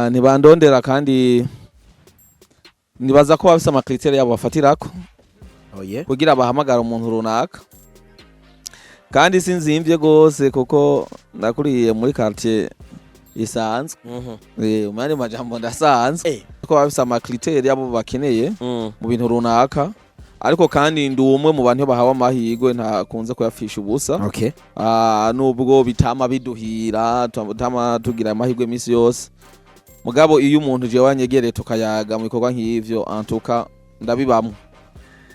Ntibandondera kandi nibaza ko bafise ama critères yabo bafatirako Oye. kugira bahamagara umuntu runaka. Kandi sinzimvye gose kuko nakuriye muri quartier isanzwe. Mu yandi majambo, ndasanzwe. Ko bafise ama critères yabo bakeneye mu bintu runaka, ariko kandi ndi umwe mu bantu iyo bahawe amahirwe ntakunze kuyapfisha ubusa. Nubwo bitama biduhira, tutama tugira amahirwe iminsi yose, mugabo iyo umuntu jewe anyegereye tukayaga mu bikorwa nk'ivyo, antuka ndabibamwo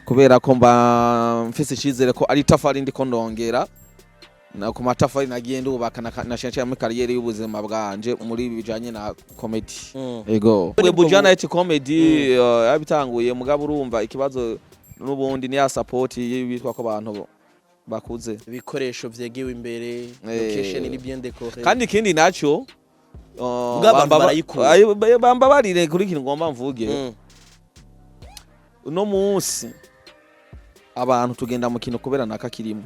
kubera ko mba mfise icizere ko ari itafari ndiko ndongera na ku matafari nagiye ndubaka na muri carrière y'ubuzima bwanje muri ibi bijanye na comedy. Ego. Buja Night Comedy yabitanguye, mugabo urumva ikibazo n'ubundi ni ya support y'ibitwa ko abantu bakuze. Ibikoresho vyegewe imbere, location iri bien décorée. Kandi ikindi naco, Mugabo abantu barayikunda. Bambabarire kuri ikintu ngomba mvuge. Uno munsi abantu tugenda mu kintu kubera naka kirimo,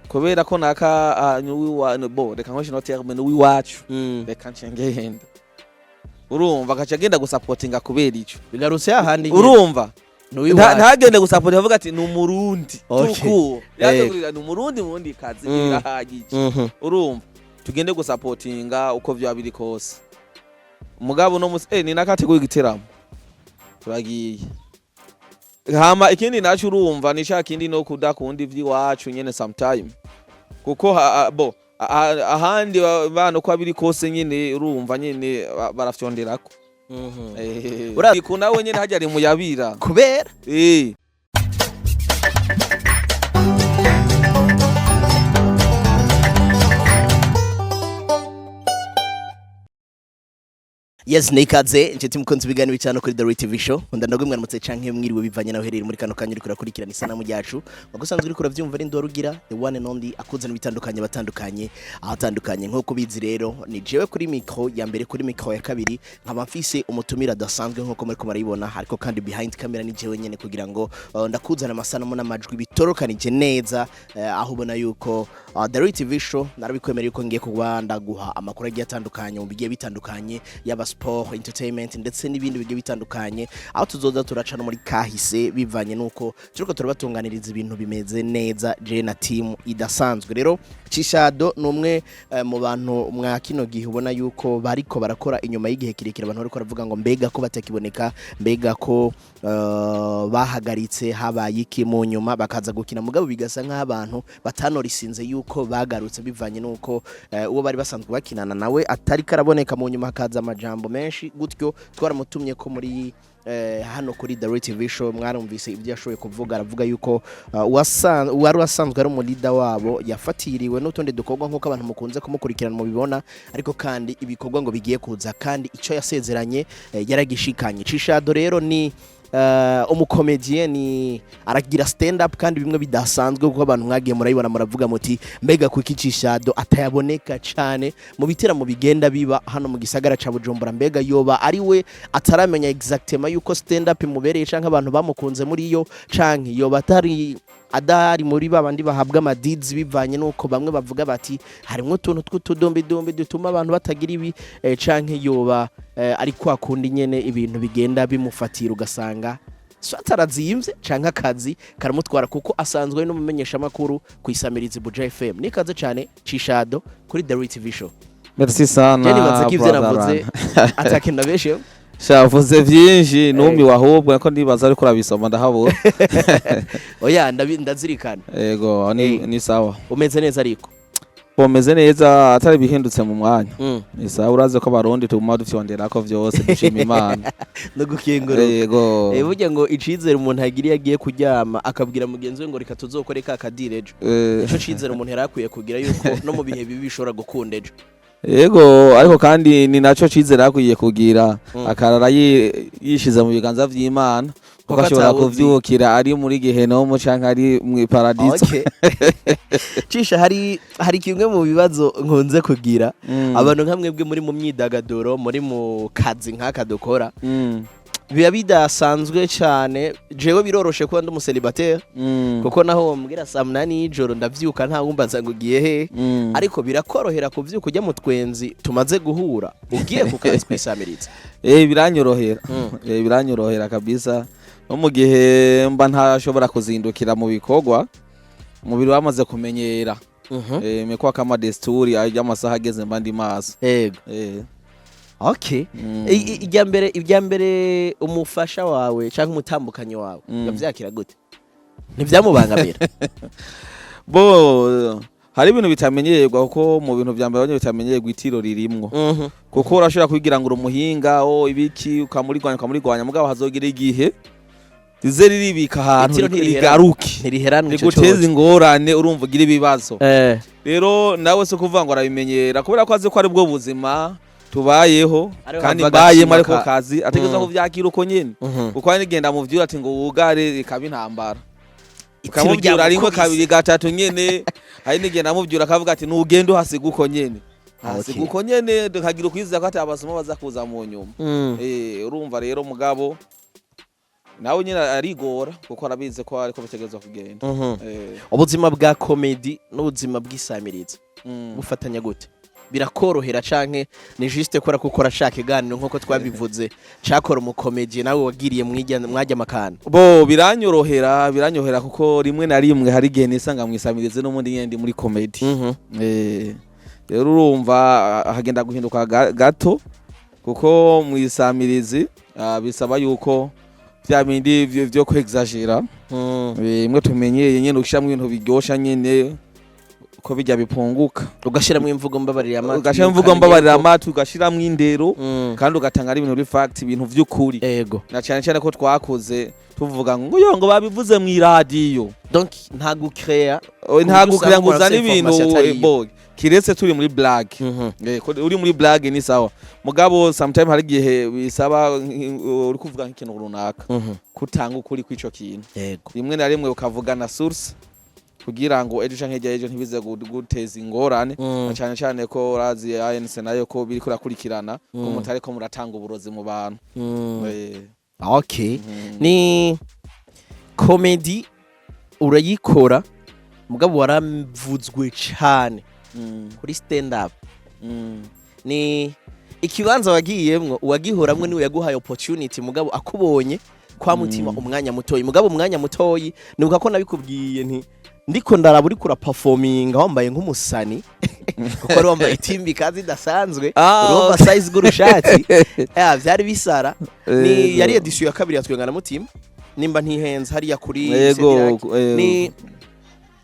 kubera ko naka bo reka nkoreshe no terme, ni uwiwacu, reka nce ngenda, urumva agaca agenda gusapotinga kubera ico. Bigarutse hahandi nyene. Urumva. Ni uwiwacu. Ntagende gusapotinga, avuga ati ni umurundi. Tuku ni umurundi, murundi kazi, birahagije. Urumva tugende gusapotinga uko vyaba biri kose, mugabo no musi ni nakateguye igiteramo turagiye. Hama ikindi naco, urumva ni ca kindi no kudakunda ivy'iwacu nyene sometime, kuko bo ahandi bana uko biri kose nyene, urumva nyene barafyonderako. Nawe nyene harya ari muyabira. Kubera Yes, nikaze inshuti mukunzi ibiganiro bitanu kuri The Roy TV Show. Ndagwe mwaramutse canke mwiriwe bivanye naho uherereye muri kano kanya uriko urakurikirana isanamu ryacu. Wagusanzwe uriko uravyumva ari Rugira, the one and only, akuzana ibitandukanye batandukanye ahatandukanye. Nkuko bizi rero, ni jewe kuri micro ya mbere, kuri micro ya kabiri nkaba mfise umutumira adasanzwe nkuko muriko murayibona, ariko kandi behind camera ni jewe nyene kugira ngo ndakuzana amasanamu n'amajwi bitorokanije neza, aho ubona yuko The Roy TV Show narabikwemereye yuko ngiye kuba ndaguha amakuru agiye atandukanye mu bigiye bitandukanye, yaba sport, entertainment ndetse n'ibindi bigiye bitandukanye, aho tuzoza turaca no muri kahise bivanye nuko turiko turabatunganiriza ibintu bimeze neza, je na team idasanzwe. Rero Cishado ni umwe mu bantu mwa kino gihe ubona yuko bariko barakora inyuma y'igihe kirekire abantu bariko baravuga ngo mbega ko batakiboneka, mbega ko bahagaritse, habaye iki, mu nyuma bakaza gukina, mugabo bigasa nk'aho abantu batanorisinze yuko bagarutse bivanye nuko uwo bari basanzwe bakinana nawe atari karaboneka. Mu nyuma hakaza amajambo menshi gutyo. Twaramutumye ko muri hano kuri The Roy TV Show, mwarumvise ibyo yashoboye kuvuga. Aravuga yuko uwari wasanzwe ari umulida wabo yafatiriwe n'utundi dukorwa nk'uko abantu mukunze kumukurikirana mubibona, ariko kandi ibikorwa ngo bigiye kuza, kandi icyo yasezeranye yaragishikanye. Cishado rero ni umu comédien, ni aragira stand up kandi bimwe bidasanzwe, kuko abantu mwagiye murayibona muravuga muti mbega kuki Cishado atayaboneka cane mu biteramo bigenda biba hano mu gisagara ca Bujumbura? Mbega yoba ari we ataramenya exactement yuko stand up imubereye, canke abantu bamukunze muri yo, canke yoba atari adahari muri babandi bahabwa amadizi, bivanye nuko bamwe bavuga bati harimwo utuntu tw'utudombidombi dutuma abantu batagira ibi, canke yoba ari kwa kundi nyene ibintu bigenda bimufatira, ugasanga so atarazimvye canke akazi karamutwara, kuko asanzwe ari n'umumenyeshamakuru ku isamirizi Buja FM. Nikaze cane Cishado kuri The Roy TV Show. Merci sana. Je nibaza ko ivyo brother navuze Run. atakintu nabesheho. Sha, uvuze vyinshi numiwe, ahubwo nako ndibaza ariko urabisoma ndahabura. Oya, ndazirikana. Yego, ni ni sawa. Umeze neza ariko? Bomeze neza, atari bihindutse mu mwanya. Ni sawa, urazi ko abarundi tuguma dufyonderako vyose, dushima Imana. No gukenguruka. Yego. Burya ngo icizere umuntu agira iyo agiye kuryama akabwira mugenzi we ngo reka tuzokore ka kadire ejo, ico cizere umuntu yari akwiye kugira yuko no mu bihe bibi bishobora gukunda ejo. Yego, ariko kandi ni naco cizere akwiye kugira, akarara yishize mu biganza vy'Imana, kuko Kuko ashobora atawuzi. kuvyukira ari muri gehenomu canke ari mw'iparadiso. Okay. Cisha, hari kimwe mu bibazo nkunze kugira. Abantu nka mwebwe muri mu myidagaduro, muri mu kazi nk'aka dukora, Biba bidasanzwe cyane. Jewe biroroshe kuba ndi umucélibataire, kuko naho wambwira saa 8 y'ijoro ndavyuka, nta wumbaza ngo ugiye he. Ariko birakorohera kuvyuka ujya mu twenzi tumaze guhura ugiye ku kazi kwisamiriza? Biranyorohera. Biranyorohera kabisa, no mu gihe mba ntashobora kuzindukira mu bikorwa, umubiri wamaze kumenyera. Imekuwa kama desturi y'amasaha ageze mba ndi maso. Okay. Irya mbere umufasha wawe cyangwa umutambukanyi wawe yavyakira gute? Ntibyamubangamira? Bo hari ibintu bitamenyerwa, kuko mu bintu vya mbere abonye bitamenyerwa itiro ririmwo, kuko urashobora kwigira ngo uri umuhinga o ibiki, ukamurigwanya ukamurigwanya, mugabo hazogira igihe rize riribika ahantu Itiro ntiriheranwa. rigaruke Ntiriheranwa ico riguteza coco. ingorane, urumva ugira ibibazo. Rero nawe si ukuvuga ngo arabimenyera, kubera ko azi ko ari bwo buzima tubayeho Ariho kandi hava mbayemo, agacima ariko kazi ategerezwa kuvyakira uko nyene, kuko hari nigenda muvyura ati ngo wugare, ikaba intambara. Itiro Ukamuvyura rimwe, ryamukubise. kabiri, gatatu nyene. Hari n'igihe namuvyura akavuga ati nugende uhasiga uko nyene, hasiga uko nyene, tukagira ukwizera ko ati abasoma baza kuza mu nyuma. Urumva rero, mugabo nawe nyine arigora kuko arabizi ko ariko bitegerezwa kugenda. Ubuzima bwa comedy n'ubuzima bw'isamiriza bufatanya gute? Birakorohera canke ni juste kora kuko urashaka iganiro nkuko twabivuze cakora umukomedi nawe wagiriye mwijya mwajya amakana? Bo biranyorohera, biranyorohera kuko rimwe na rimwe hari igihe nisanga mwisamirize n'ubundi nyene ndi muri comedy. Rero urumva hagenda guhinduka gato, kuko mwisamirizi bisaba yuko vya bindi vyo kwexagera bimwe tumenyereye nyene, ushiramwo ibintu biryosha nyene ko bijya bipunguka. Ugashiramwo imvugo mbabarira amatwi. Ugashiramwo imvugo ukamenya mbabarira amatwi, ugashiramwo indero, kandi ugatanga ari ibintu biri fact, ibintu vy'ukuri. Na cyane cyane ko twakuze tuvuga ngo yo ngo babivuze mw'iradiyo. Donc nta gucrea. Nta Uburyo gukugira ngo usanga uzane umuntu ibintu afise information atari iyo. Bo kiretse turi muri blague. Ko uri muri blague ni sawa, mugabo sometime hari igihe bisaba uri kuvuga nk'ikintu runaka kutanga ukuri kw'ico kintu. Rimwe na rimwe ukavuga na source kugira ngo ejo canke hirya y'ejo ntibize guteza ingorane, na cyane cyane ko urazi ANC nayo ko biriko irakurikirana ko mutariko muratanga uburozi mu bantu. Okay, ni comedy urayikora, mugabo waravuzwe cane kuri stand up. Ni ikibanza wagiyemwo, uwagihoramwo niwe yaguhaye opportunity, mugabo akubonye kwa mutima umwanya mutoyi, mugabo umwanya mutoyi nibuka ko nabikubwiye nti ndiko ndaraba uriko uraperforminga wambaye nk'umusani, kuko wari wambaye itimbi kazi idasanzwe, urumva size bw'urushati. Vyari bisara ni yari edition ya kabiri ya Twenga na Mutima, nimba ntihenze, hariya kuri Cedric. Ni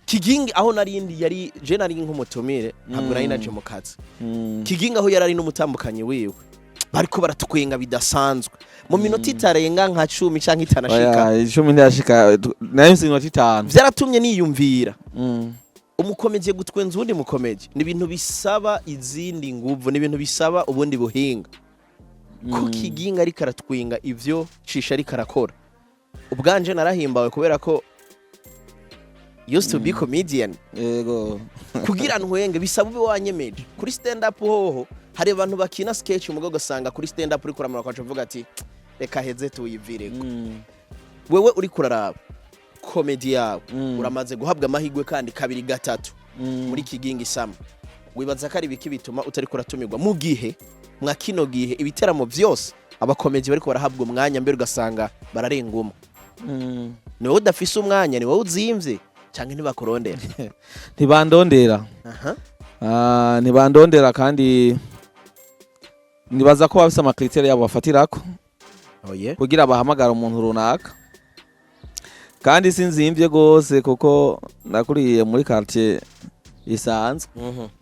Kigingi aho narindi yari je nari nk'umutumire, ntabwo nari naje mu kazi. Kigingi aho yari ari n'umutambukanyi wiwe bariko baratwenga bidasanzwe mu minota itarenga nka 10 canke itanashika. Oya, 10 ntiyashika, nayo nsi inota 5. Vyaratumye niyumvira umukomedi gutwenza uwundi mukomedi ni ibintu bisaba izindi nguvu, ni ibintu bisaba ubundi buhinga, ko Kiginga ariko aratwenga ivyo Cisha ariko arakora. Ubwanje narahimbawe kubera ko used to be comedian. Kugira ntwenge bisaba ube wanyemeje kuri stand up. Hoho hari abantu bakina sketch, umugabo ugasanga kuri stand up uriko uramara ukaca uvuga ati reka heze tuyivireko. Wewe uriko uraraba comedy yawe, uramaze guhabwa amahirwe kandi kabiri gatatu muri Kigingi Sama, wibaza ko ari ibiki bituma utariko uratumirwa mu gihe mwa kino gihe ibiteramo vyose abakomedi bariko barahabwa umwanya mbere ugasanga bararenga umwe? Ni wowe udafise umwanya, ni wowe uzimvye, canke ntibakurondera? Ntibandondera. Ntibandondera, kandi nibaza ko bafise amacritères yabo bafatirako Oye. kugira bahamagara umuntu runaka. Kandi sinzimvye gose kuko nakuriye muri quartier isanzwe.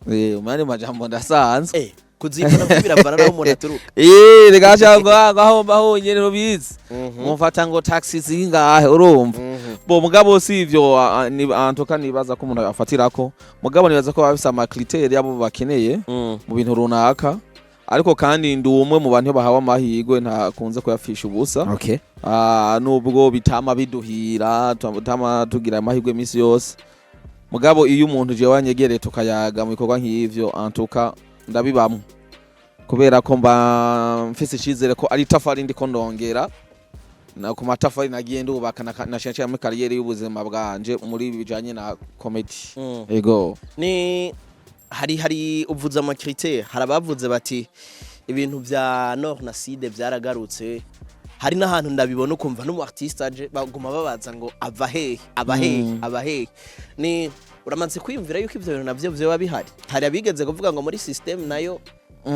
Mu yandi majambo ndasanzwe. Kuzimba navyo biravana naho umuntu aturuka. Reka cyangwa aho mba honyene rubizi mumfata ngo taxi zingahe, urumva. Bo mugabo si ivyo, antuka nibaza ko umuntu afatirako, mugabo nibaza ko bafise amacritères yabo bakeneye mu bintu runaka. Ariko kandi ndi umwe mu bantu iyo bahawe amahirwe ntakunze kuyapfisha ubusa. Nubwo bitama biduhira, bitama tugira amahirwe iminsi yose, mugabo iyo umuntu jewe anyegereye tukayaga mu bikorwa nk'ivyo, antuka ndabibamwo, kubera ko mba mfise icizere ko ari itafari ndiko ndongera. Na ku matafari nagiye ndubaka na cyane cyane muri carrière y'ubuzima bwanje muri bijanye na comedy. Ego. Ni hari uvuze ama critères, hari abavuze bati ibintu vya Nord na Sud vyaragarutse. Hari n'ahantu ndabibona, ukumva n'umu artiste aje baguma babaza ngo ava hehe, aba hehe, aba hehe. Ni uramaze kwiyumvira yuko ivyo bintu navyo vyoba bihari? Hari abigeze kuvuga ngo muri system nayo,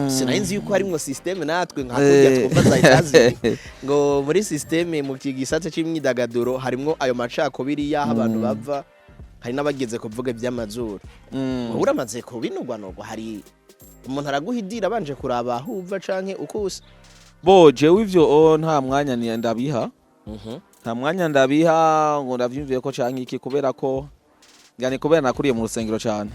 sinari nzi yuko harimwo system natwe nka kurya twumva za Etazi, ngo muri system mu gisate c'imyidagaduro harimwo ayo macakubiri y'aho abantu bava. Hari n'abageze kuvuga ivy'amazuru. Wowe uramaze kubinugwanugwa? Hari umuntu araguhidira abanje kuraba aho uva canke uko usa? Bo jewe ivyo nta mwanya ni ndabiha, nta mwanya ndabiha ngo ndavyumviye ko canke iki, kubera ko yani kubera nakuriye mu rusengero cane.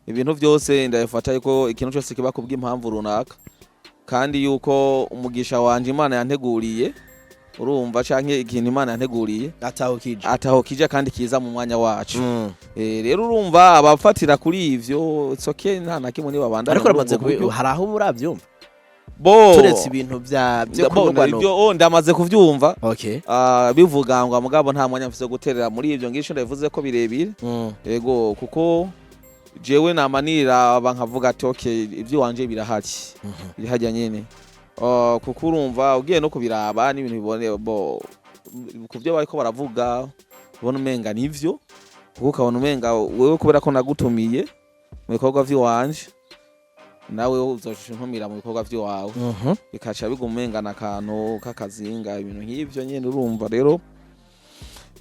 Ibintu byose ndabifata yuko ikintu cyose kiba kubw'impamvu runaka, kandi yuko umugisha wanje Imana yanteguriye, urumva, canke ikintu Imana yanteguriye ataho kije, ataho kija kandi kiza mu mwanya wacu. Rero urumva abafatira kuri ivyo, it's okay, nta na kimwe nibabandanya Ariko muri uramaze ubwo buryo. hari aho urabyumva? Bo Turetse ibintu bya byo bo, kunugwanugwa. Ibyo ndamaze kuvyumva. Bivuga ngo mugabo nta mwanya mfise wo guterera muri ivyo ngisho, ndabivuze ko birebire. Ego, kuko jewe namanira nkavuga ati okay, ibyo wanje birahari, biri hajya nyene. Kuko urumva ugiye no kubiraba n'ibintu bibone bo ku byo bariko baravuga, ubona umenga nivyo, kuko ukabona umenga wewe kubera ko nagutumiye mu bikorwa vy'iwanje, nawe uzoca untumira mu bikorwa vy'iwawe, bikaca biguma umenga akantu k'akazinga, ibintu nk'ivyo nyene. Urumva rero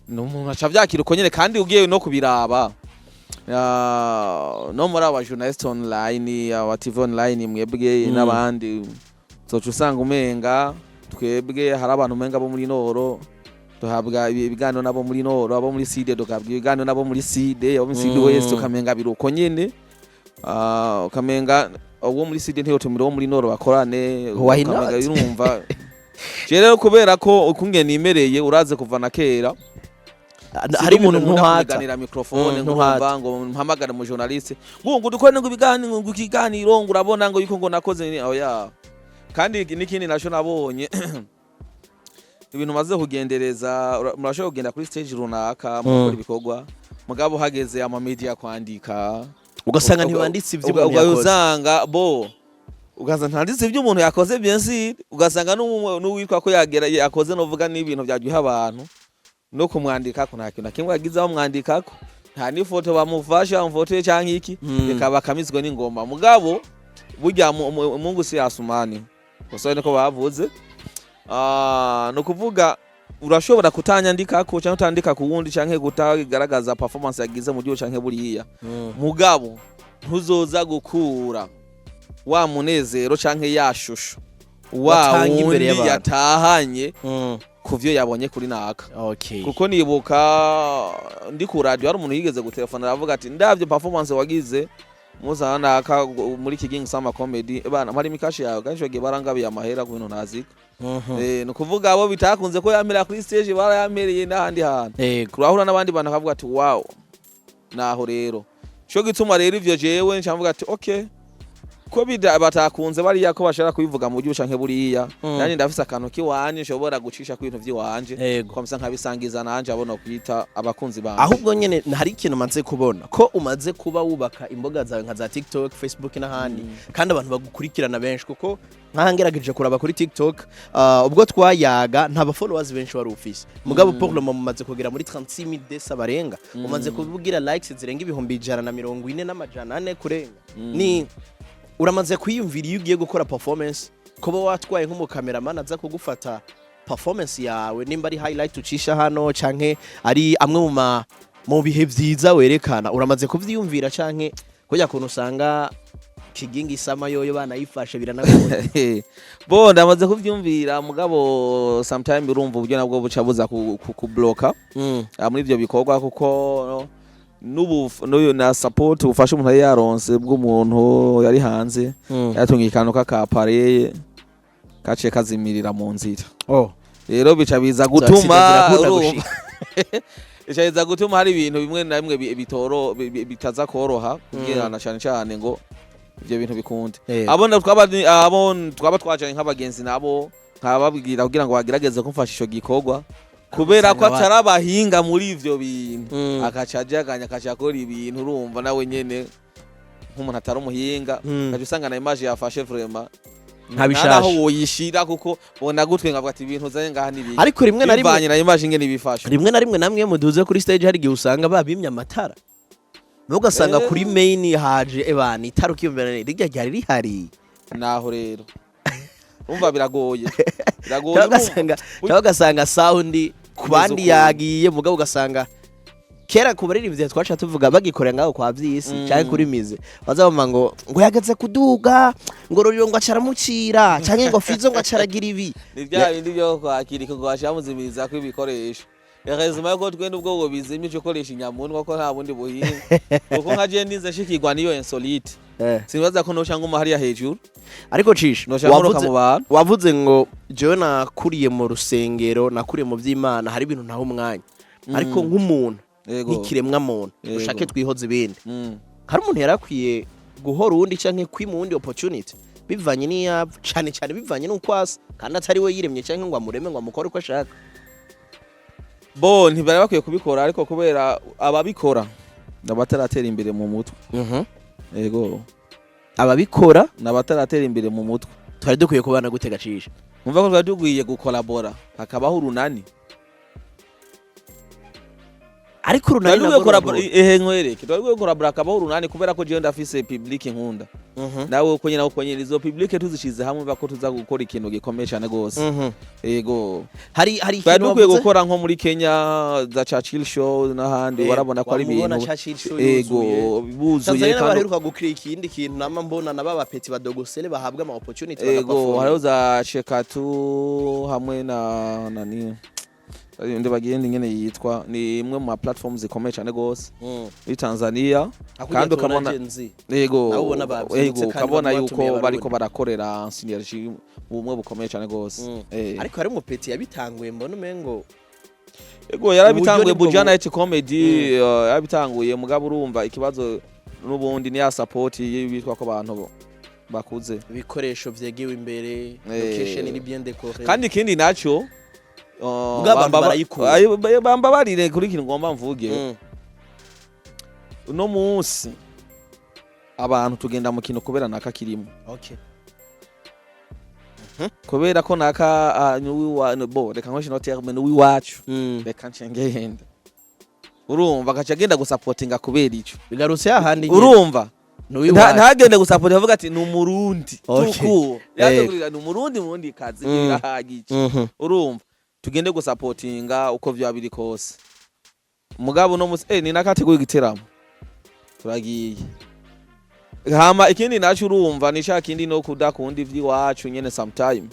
ni umuntu aca vyakira uko nyene. Kandi ugiye no kubiraba, no muri aba journalist online, aba TV online, mwebwe n'abandi, uzoca usanga umenga twebwe hari abantu umenga bo muri Nord duhabwa ibiganiro nabo muri Nord, abo muri Sud duhabwa ibiganiro nabo muri Sud, abo muri Sud West ukamenga biri uko nyene. Ukamenga uwo muri Sud ntiyotumira uwo muri Nord bakorane. Why not? Ukamenga urumva je rero kubera ko ukungene nimereye, uraze kuva na kera Hari ibintu umuntu nkunda ntuhata. kuganira microphone, Ntuhata. nkumva ngo mpamagare mu journaliste ngo dukore ngo ibiganiro, ngo ikiganiro, ngo urabona ngo yuko ngo nakoze ni oya. Kandi n'ikindi naco nabonye, ibintu maze kugendereza, murashobora kugenda kuri stage runaka mukora ibikorwa, mugabo hageze ama media kwandika, ugasanga ntibanditse ibyo umuntu yakoze. Usanga bo ugasanga ntanditse ibyo umuntu yakoze, bien sûr, ugasanga n'uwitwa ko yagera yakoze novuga n'ibintu byaryoha abantu no kumwandikako nta kintu na kimwe yagize aho mwandikako, nta n'ifoto bamufasha bamufoteye canke iki, bikaba kamizwe n'ingoma. Mugabo burya Mungu si Asumani gusa, niko bavuze. Ni ukuvuga urashobora kutanyandikako canke utandika ku wundi canke kutagaragaza performance yagize mu gihugu canke buriya, mugabo ntuzoza gukura wa munezero canke ya shusho wa Watanga imbere wundi y'abantu. yatahanye kuvyo yabonye kuri naka. Kuko nibuka ndi ku radio, hari umuntu yigeze gutelefona aravuga ati ndavye performance wagize muza naka muri Kigingi Summer Comedy, bana mpari imikashi yawe. Kenshi bagiye barangabiye amahera ku bintu ntazika. Ni ukuvuga abo bitakunze ko yamera kuri stage barayampereye n'ahandi hantu. Kurahura n'abandi bantu akavuga ati wow. Naho rero cyo gituma rero ivyo jewe nca mvuga ati okay, ko batakunze bariya ko bashaka kubivuga mu buryo canke buriya, nanjye ndafise akantu kiwanje nshobora gucisha ku bintu vy'iwanje, komsa nkabisangiza nanje abona kwita abakunzi banje. Ahubwo nyene hari ikintu umaze kubona ko umaze kuba wubaka imbuga zawe nka za TikTok, Facebook n'ahandi, kandi abantu bagukurikirana benshi, kuko nkaha ngerageje kuraba kuri TikTok, ubwo twayaga nta ba followers benshi wari ufise, mugabo pour le moment umaze kugera muri 36200 barenga, umaze kugira likes zirenga 140,400 kurenga. Ni uramaze kwiyumvira iyo ugiye gukora performance kuba watwaye nk'umukameramani aza kugufata performance yawe, nimba ari highlight ucisha hano canke ari amwe mu bihe vyiza werekana? Uramaze kuvyiyumvira canke kujya kuntu usanga Kigingi Summer yoyo banayifashe biranagoye? Bo ndamaze kuvyumvira, mugabo sometime urumva uburyo nabwo buca buza kubloka muri ivyo bikorwa, kuko n'ubu n'uyu na support ubufasha umuntu yari yaronse bw'umuntu yari hanze yatungiye akantu k'akapareye kaciye kazimirira mu nzira. Rero bica biza gutuma zirakunda urumva, gushika. Bica biza gutuma hari ibintu bimwe na bimwe bitoro bitaza koroha kubwirana cyane cyane ngo ivyo bintu bikunde. Abo twaba twajanye nk'abagenzi nabo Nkababwira kugira ngo bagerageze kumfasha ico gikorwa, kubera ko Usanga atari abahinga muri ivyo bintu, akaca ajaganya, akaca akora ibintu, urumva nawe nyene nk'umuntu atari umuhinga, ukaca usanga na image yafashe vraiment Nta bishasha. Nta naho woyishira, kuko bona gutwe nkavuga ati ibintu uzanye ngaha ni Ariko rimwe na rimwe bivanye na image ingene bifashe. Rimwe na rimwe namwe muduze kuri stage, hari igihe usanga babimye amatara, nawe ugasanga kuri main haje ebana itara, ukiyumvira rirya ryari rihari. Naho rero umva biragoye, biragoye. Cyangwa ugasanga sound ku bandi ukuntu. yagiye, mugabo ugasanga kera ku baririmbyi twaca tuvuga bagikorera ngaho kwa vyisi canke kuri mize, baza bamva ngo yageze kuduga, ngo Roriro ngo acaramucira, canke ngo Fizo ngo acaragira ibi. Ni bya bindi byo kwakira ngo bashira ko ibikoresho. Hezima yuko twe nubwo ngo bizimye ico ukoresha inyamunwa, ko nta bundi buhinga, kuko nka je nize shikirwa niyo insolite, sinibaza ko noca nguma hariya hejuru. Ariko cisha Noca nkoroka wavuze mu bantu. Wavuze ngo jewe nakuriye mu rusengero, nakuriye mu vy'Imana, hari ibintu ntaho umwanya, ariko nk'umuntu, nk'ikiremwa muntu, ushake twihoze ibindi, hari umuntu yarakwiye guhora uwundi canke kwima uwundi opportunity bivanye n'iyapfa, cane cane bivanye n'uko asa, kandi atari we yiremye canke ngo amureme ngo amukore uko ashaka? Bo ntibari bakwiye kubikora, ariko kubera ababikora nabataratera imbere mu mutwe. Yego. Ababikora Nabataratera imbere mu mutwe. Twari dukwiye kubana gute, gacisha? Numva ko twari dukwiye gukolabora, hakabaho urunani. Ariko Twari urunani dukwiye nabwo kolabora. ruragoye. Ehe, nkwereke, twari dukwiye kolabora hakabaho urunani, kubera ko jewe ndafise public nkunda, nawe uko nyene, uko nyene, izo public tuzishize hamwe bako tuza gukora ikintu gikomeye cyane gose. Yego. Hari Twari ikintu dukwiye wavuze? gukora nko muri Kenya za Churchill Show n'ahandi, warabona ko ari wamubona ibintu Churchill Show ego yuzuye. buzuye. Tanzania Kandi baheruka gukira ikindi kintu nama mbona na baba petit badogosele bahabwa ama opportunity ego bagaperform. Hariho za Shekatu hamwe na nani, ndibagenda ingene yitwa, ni imwe mu ma platforms zikomeye cyane gose muri Tanzania. Hakurya Kandi tubona ukabona Gen Z. Yego. Nabo ubona bavyutse Yego, kandi ukabona bamwe yuko batumiye Abarundi. bariko barakorera synergy, ubumwe bukomeye cyane gose. Ariko hari umupeti yabitanguye mbona umengo Ego, yarabitanguye. Uburyo nibwo Buja Night Comedy, yarabitanguye, mugabo urumva ikibazo n'ubundi ni ya support y'ibitwa ko abantu bakuze. Ibikoresho vyegewe imbere, location iri bien décorée. Kandi ikindi naco, Mugabo abantu barayikunda. Bambabarire kuri ikintu ngomba mvuge. Uno munsi abantu tugenda mu kintu kubera naka kirimo, kubera ko naka nuwiwa bo, reka nkoreshe no terme, nuwiwacu, reka nce ngenda, urumva agaca agenda gusapotinga kubera ico. Bigarutse hahandi nyene. Urumva Nuwiwacu. Ntagende gusapotinga, avuga ati ni Umurundi. Tuku yaje ni Umurundi, murundi kazi, birahagije. Urumva tugende gusapotinga uko vyaba biri kose, mugabo no musi ni nakateguye igiteramo turagiye. Hama ikindi naco, urumva ni ca kindi no kudakunda ivy'iwacu nyene sometime,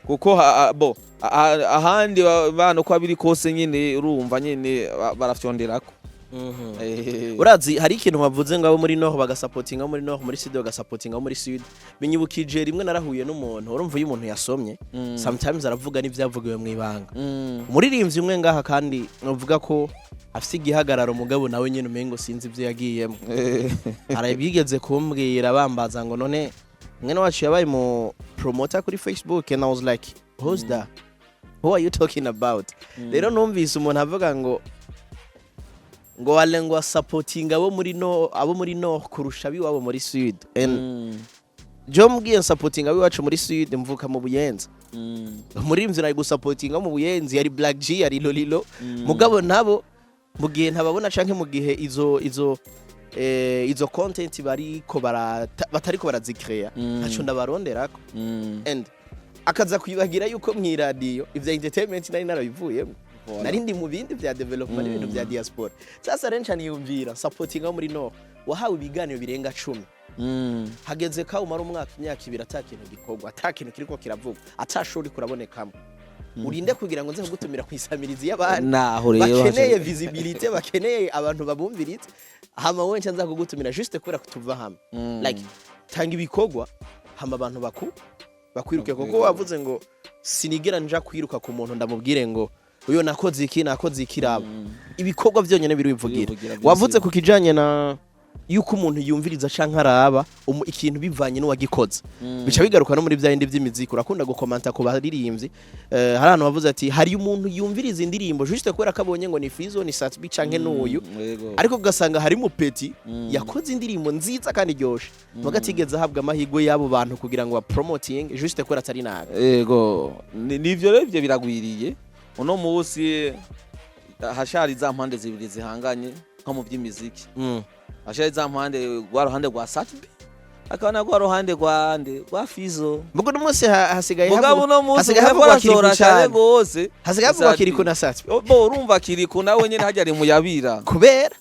kuko bo ahandi bana uko biri kose nyene, urumva nyene barafyonderako. Urazi hari ikintu bavuze ngo abo muri nord bagasapotinga abo muri nord, muri sud bagasapotinga abo muri sud, binyibukije rimwe narahuye n'umuntu. Urumva iyo umuntu yasomye, sometimes aravuga n'ivyavugiwe mu ibanga. Umuririmbyi umwe ngaha, kandi uvuga ko afise igihagararo, mugabo nawe nyene umengo sinzi ivyo yagiyemo, arabigeze kumbwira bambaza ngo none mwene wacu yabaye mu promoter kuri Facebook, and I was like, "Who's that? Who are you talking about?" Rero numvise umuntu avuga ngo wale ngo supporting abo muri no abo muri nord kurusha abiwabo muri sud, and jo mbwiye supporting abiwacu muri sud, mvuka mu Buyenzi. Umuririmbyi nari gusapotinga mu Buyenzi yari Black G, yari Lolilo. Mugabo nabo mu gihe ntababona canke mu gihe izo content bariko batariko barazikreya, ntaco ndabaronderako. And akaza kwibagira yuko mw'iradiyo ivya entertainment nari narabivuyemo. Voilà. Nari ndi mu bindi vya development n'ibintu vya diaspora. Sasa rero nca niyumvira supporting abo muri nord, wahawe ibiganiro birenga 10, hageze ko umara umwaka, imyaka 2, ata kintu gikorwa, ata kintu kiriko kiravugwa, ata shuri kurabonekamo, urinde kugira ngo nze kugutumira kwisamirizi y'abandi Naho rero bakeneye visibility, bakeneye abantu babumviriza, hama wowe nca nza kugutumira juste kubera kutuva hamwe. Like, tanga ibikorwa hama abantu bakwiruke, kuko wavuze ngo sinigera nja kwiruka ku muntu ndamubwire ngo uyo nakoze iki, nakoze iki. Raba ibikorwa byonyine birivugira. Birivugira byose. Wavuze ku kijanye na Yuko umuntu yumviriza canke araba ikintu bivanye n'uwagikoze, bica bigaruka no muri bya bindi by'imiziki. Urakunda gukomanta ku baririmbyi, hari ahantu bavuze ati hari umuntu yumviriza indirimbo juste kubera ko abonye ngo ni Fizo, ni Sat-B canke n'uyu, ariko ugasanga hari mu petit yakoze indirimbo nziza kandi iryoshe, muga atigeze ahabwa amahirwe y'abo bantu kugira ngo ba promoting, juste kubera atari nabi. Ego, nivyo rero, ivyo biragwiriye uno munsi. Hashari za mpande zibiri zihanganye nko mu by'imiziki. Hashari za mpande, rwa ruhande rwa Sat-B, akaba na rwa ruhande rwa nde, rwa Fizo. Mugo uno munsi hasigaye Mugabo uno munsi hasigaye bariko havugwa Kirikou barasohora cyane cane. gose. Hasigaye havugwa Sat-B. Kirikou na Sat-B. Bo urumva Kirikou nawe nyene harya ari muyabira. Kubera?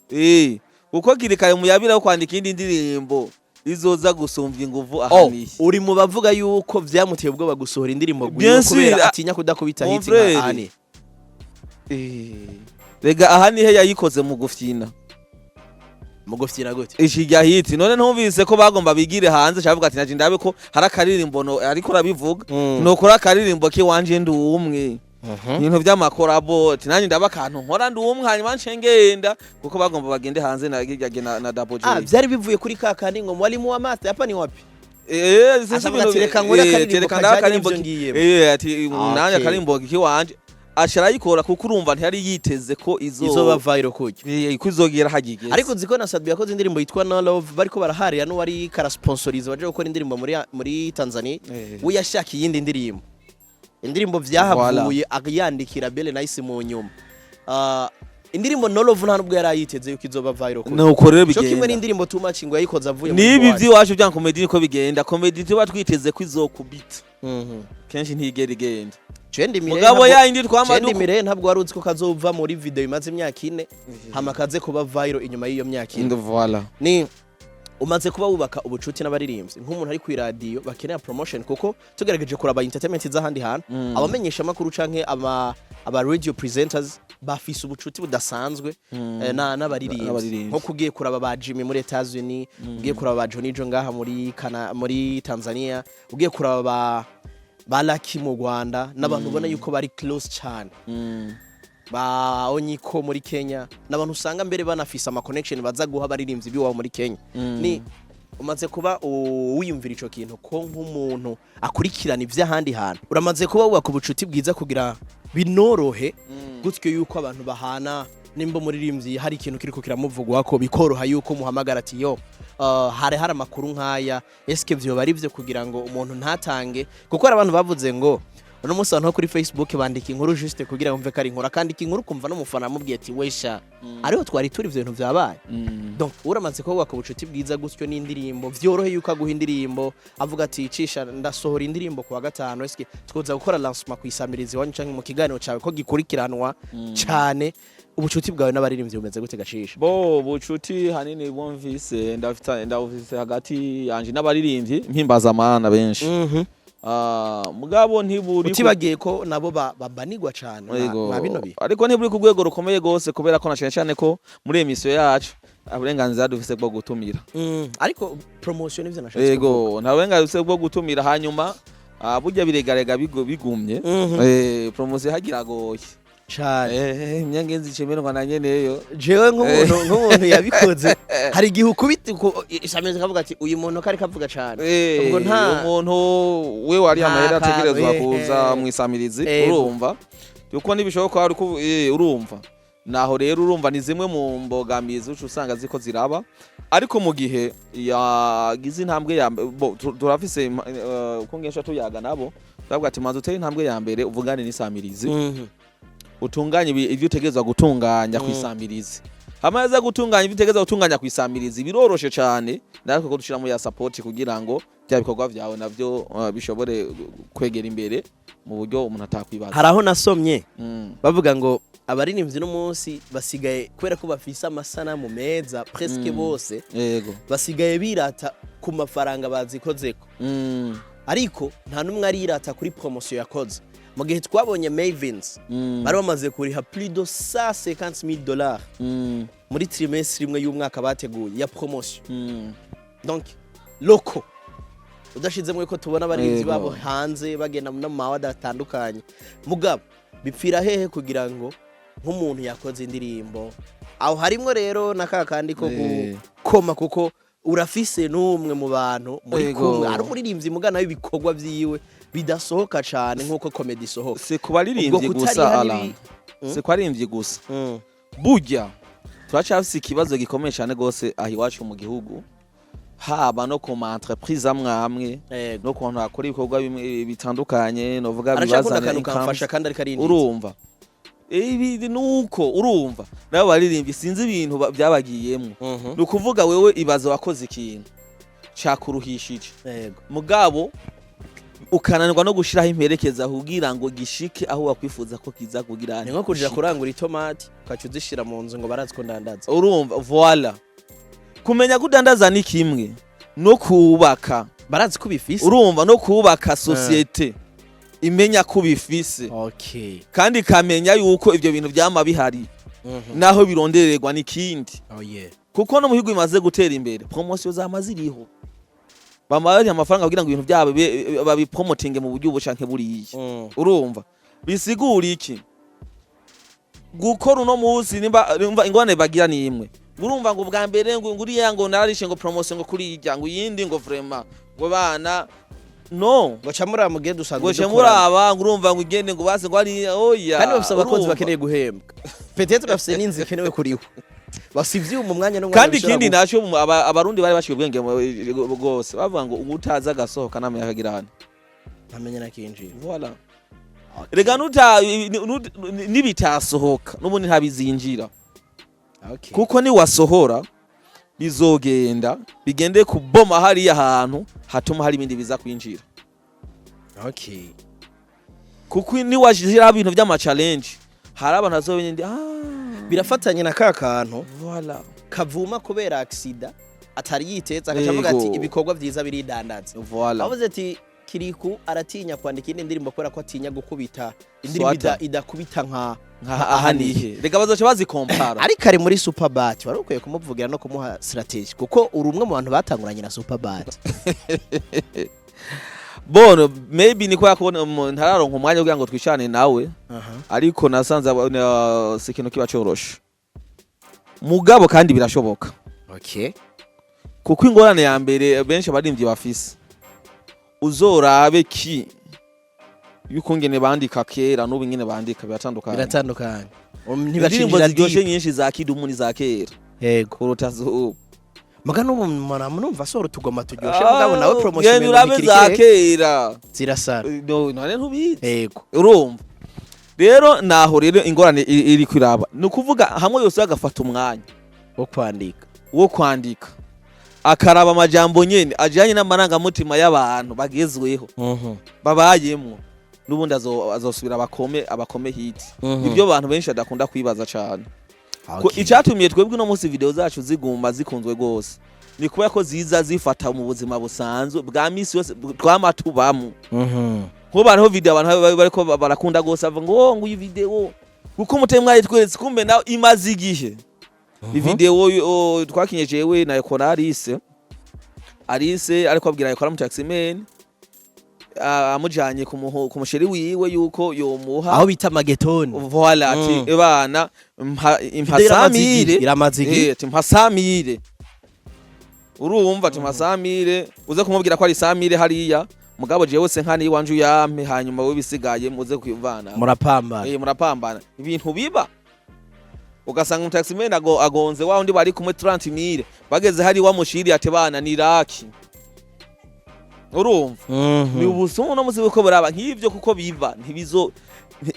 Kuko Kirikou ari muyabira yo kwandika indi ndirimbo izoza gusumvya inguvu Oh, ahaniye. uri mu bavuga yuko vyamuteye ubwoba gusohora indirimbo Bien gwiwe kubera sûr, atinya kudakubita mon hit frère. nka Ani? Rega aha nihe yayikoze mu gufyina. Mu gufyina gute? Ishijya hit. None ntumvise ko bagomba bigire hanze, cavuga ati naje ndabe ko hari akaririmbo, no ariko arabivuga, nokora akaririmbo kiwanje ndi umwe, ibintu vy'amakorabo, ati nanjye ndaba akantu nkora ndi umwe, hanyuma nce ngenda, kuko bagomba bagende hanze na kirya na Double J. Ah, vyari bivuye kuri ka kandi ngo mwalimu wa math hapa ni wapi? Sinzi. Acavuga Ibintu ati, "Reka nkore akaririmbo reka kajanye ndabe akarimbo n'ivyo ngiyemo." Ati Ah, nanjye okay. akarimbo kiwanje aca arayikora, kuko urumva ntiyari yiteze ko izo Izoba viral kurya. Ko izogera hagigeze. Ariko nzi ko na Sat-B yakoze indirimbo yitwa No Love, bariko baraharira n'uwari karasponsoriza baje gukora indirimbo muri Tanzania. We yashaka iyindi ndirimbo, indirimbo vyahavuye akayandikira Belle Nice mu nyuma. Ah, indirimbo No Love nta nubwo yari ayiteze yuko izoba viral kurya. Nuko rero Cyo kimwe bigenda. n'indirimbo Too Much ngo yayikoze avuye muri Nibi boîte. by'iwacu bya comedy niko bigenda. Comedy tuba twiteze ko izokubita, kenshi ntigera igenda. Cendi Mire Mugabo ya yindi twama Cendi Mire ntabwo wari uzi ko kazova muri video imaze imyaka 4, hama kaze kuba viral inyuma y'iyo myaka 4. Voilà. Ni umaze kuba wubaka ubucuti n'abaririmbyi nk'umuntu ari ku iradiyo bakenera promotion, kuko tugerageje kuraba entertainment z'ahandi hantu, abamenyesha amakuru canke aba radio presenters bafise ubucuti budasanzwe n'abaririmbyi. N'abaririmbyi. Nko kugiye kuraba ba Jimmy muri Etats-Unis, ugiye kuraba ba Johnny Jo ngaha muri Tanzania, ugiye kuraba ba Lucky mu Rwanda, n'abantu ubona yuko bari close cyane, ba Onyiko muri Kenya, n'abantu usanga mbere banafise ama connection baza guha abaririmbyi biwabo muri Kenya. Ni umaze kuba wiyumvira ico kintu ko nk'umuntu akurikirana ivy'ahandi hantu, uramaze kuba wubaka ubucuti bwiza kugira binorohe gutyo yuko abantu bahana, nimba umuririmbyi hari ikintu kiriko kiramuvugwa ko bikoroha yuko muhamagara ati yo, hari amakuru nk'aya, eske vyoba ari vyo, kugira ngo umuntu ntatange, kuko hari abantu bavuze ngo uno munsi abantu bo kuri Facebook bandika inkuru juste kugira ngo mve ko ari inkuru, akandika inkuru kumva n'umufana amubwiye ati wesha ariho twari turi, ivyo bintu vyabaye. Donc uramaze kuba wubaka ubucuti bwiza gutyo n'indirimbo vyorohe yuko aguha indirimbo, avuga ati cisha ndasohora indirimbo kuwa gatanu, eske twoza gukora lancement kwisamiriza iwanyu canke mu kiganiro cawe ko gikurikiranwa cane? Ubucuti bwawe n'abaririmbyi bumeze gute, Gacisha? Bo bucuti hanini bumvise ndafite, ndabufise hagati yanje n'abaririmbyi mpimbazamana benshi. Ah, mugabo ntiburi Utibagiye ko nabo babanigwa cane Yego. mwa bino bihe. Ariko ntiburi ku rwego rukomeye gose, kubera ko na cyane cyane ko muri emisiyo yacu uburenganzira dufise bwo gutumira. Ariko promotion nivyo nashatse kuvuga. Yego, nta burenganzira dufise bwo gutumira, hanyuma burya biregarega bigumye. Promotion hagiragoye. Cane. Imyangenzi icemerwa na nyeneyo. Jewe nk'umuntu yabikoze, hari igihe ukubita isamiriza kavuga ati uyu muntu kari kavuga cane. Ubwo Umuntu we wari nta amahera ategerezwa kantu, kuza mwisamirizi. Urumva yuko nibishoboka ariko urumva naho rero, urumva ni zimwe mu mbogamizi uca usanga ziko ziraba, ariko mu gihe yagize intambwe ya turafise uko ngesha tuyaga nabo, turavuga ati manza utere intambwe ya mbere, uvugane n'isamirizi, utunganye ivyo utegerezwa gutunganya kwisamirizi. Hama yaza gutunganya ivyo utegerezwa gutunganya kwisamirizi, biroroshe cane natwe ko dushiramo ya support kugira ngo bya bikorwa vyawe navyo bishobore kwegera imbere mu buryo umuntu atakwibaza. Hari aho nasomye bavuga ngo abaririmbyi no munsi basigaye, kubera ko bafise amasanamu meza presque bose, basigaye birata ku mafaranga bazikozeko, ariko nta n'umwe arirata kuri promotion yakoze, mu gihe twabonye Mavins bari bamaze kuriha plus de 150 000 $ muri trimestre imwe y'umwaka bateguye ya promotion. Donc loko udashizemo ko tubona abarinzi babo hanze bagenda no mu mawada atandukanye, mugabo bipfira hehe kugira ngo Nk'umuntu yakoze indirimbo, aho harimwo rero na ka kandi ko gukoma, kuko urafise n'umwe mu bantu muri kumwe ari umuririmbyi mugana w'ibikorwa vyiwe bidasohoka cane nk'uko comedy isohoka. Si ku baririmbyi Ubwo gusa, kutariha Alan. Si ku baririmbyi gusa. Burya turacyafise ikibazo gikomeye cyane gose aho iwacu mu gihugu, haba no ku ma entreprise amwe amwe, no ku bantu bakora ibikorwa bimwe bitandukanye, novuga Aracakunda bibazana akantu incomes. Kamfasha kandi ariko arinjiza. Urumva, ibi nuko urumva nabo baririmbyi, sinzi ibintu byabagiyemwo. Ni ukuvuga wewe ibaza wakoze ikintu cakuruhishije, mugabo ukananirwa no gushiraho imperekeza kugira ngo gishike aho wakwifuza ko kiza kugira. Ni nko kuja kurangura itomati, ukaca uzishira mu nzu ngo barazi ko ndandaza. Urumva, voilà, kumenya kudandaza ni kimwe no kubaka. Barazi ko ubifise. Urumva, no kubaka société imenya ko ubifise kandi ikamenya yuko ivyo bintu vyama bihari naho birondererwa n'ikindi. Oh yeah. Kuko no mu bihugu bimaze gutera imbere, promotion zama ziriho, bama bariha amafaranga kugira ngo ibintu byabo babipromotinge mu buryo ubu canke buriya. Urumva, bisigura iki? Gukora uno munsi, nimba ingorane bagira ni imwe, urumva, ngo ubwa mbere ngo nguriya ngo nararishe ngo promotion, ngo kuri irya, ngo iyindi, ngo vraiment ngo bana no Ngo ca muraba mugihe dusanzwe ngo ce dukorana. Muraba ngo urumva ngo igende ngo base ngo ari oya. Kandi bafise abakozi Urumva? bakeneye guhembwa, peut-être bafise n'inzu ikenewe kuriho, bafise ivyuma umwanya n'umwanya Kandi bishobora ikindi naco, Abarundi bari bashiye ubwenge bwose, bavuga ngo utazi agasohoka namenya akagirane. Ntamenya nakinjira. Voilà. Rega nuta nibitasohoka n'ubundi ntabizinjira. Kuko niwasohora bizogenda bigende kuboma hariya hantu hatuma hari ibindi biza kwinjira. Kuko niwashiraho ibintu vy'ama challenge, hari abantu bazobenya ndi Birafatanye na ka kantu Voilà. kavuma kubera accident atari yitetse, agaca avuga ati ibikorwa vyiza biridandaza. Voilà. Avuze ati Kiriku aratinya kwandika indi ndirimbo kubera ko atinya gukubita indirimbo Swata. Idakubita nka Nka aha nihe, rega bazoca bazikompara. Ariko ari muri Superbat, wari ukwiye kumuvugira no kumuha strategy, kuko uri umwe mu bantu batanguranye na Superbat. Bono maybe ni kubera ko ntararonka umwanya kugira ngo twicane nawe, ariko nasanze si ikintu kiba coroshe, mugabo kandi birashoboka. Kuko ingorane ya mbere benshi abarimvyi bafise, uzorabe ki yuko ngene bandika kera n'ubu ingene bandika biratandukanye. Biratandukanye. Indirimbo Ntibacinjira ziryoshe deep. nyinshi za Kidumu ni za kera kuruta zubu. Muga n'ubu numva asohora utugoma turyoshe, mugabo nawe promotion Genda umengo urabe ntikiri za kera. kera. Zirasara. No, none ntubizi? Urumva rero, naho rero ingorane iri kwiraba, ni ukuvuga hamwe yose agafata umwanya wo kwandika, wo kwandika, akaraba amajambo nyene ajanye n'amarangamutima y'abantu bagezweho babayemwo, n'ubundi azosubira abakome hit. Ibyo abantu benshi badakunda kwibaza cane ko icatumiye twebwe uno munsi video zacu ziguma zikunzwe gose ni kubera ko ziza zifata mu buzima busanzwe bwa misi yose twama tubamwo. Nkubu hariho video abantu bariko barakunda gose, bavuga ngo "Oh, ngo iyi video kuko umuteye mwayitweretse", kumbe nawe imaze igihe. Video twakinye jewe na Ekora Alice, Alice ariko abwira Ekora mu taximan, amujanye ku musheri wiwe yuko yomuha aho bita magetoni. Voilà, ati bana mpa impa Video iramaze igihe, 100 mille. Iramaze igihe. Eh, ati mpa 100 mille, urumva, ati mpa 100 mille, uze kumubwira ko ari 100 mille hariya, mugabo jewe se nkani iwanje uyampe, hanyuma we bisigaye muze kwivana. Murapambana. Eh, murapambana. Ibintu biba, ugasanga umutaximan agonze wa undi bari kumwe 30 mille, bageze hari wamushiri ati bana ni raki. Urumva, ni ubusumu no musi buko buraba nk'ivyo, kuko biva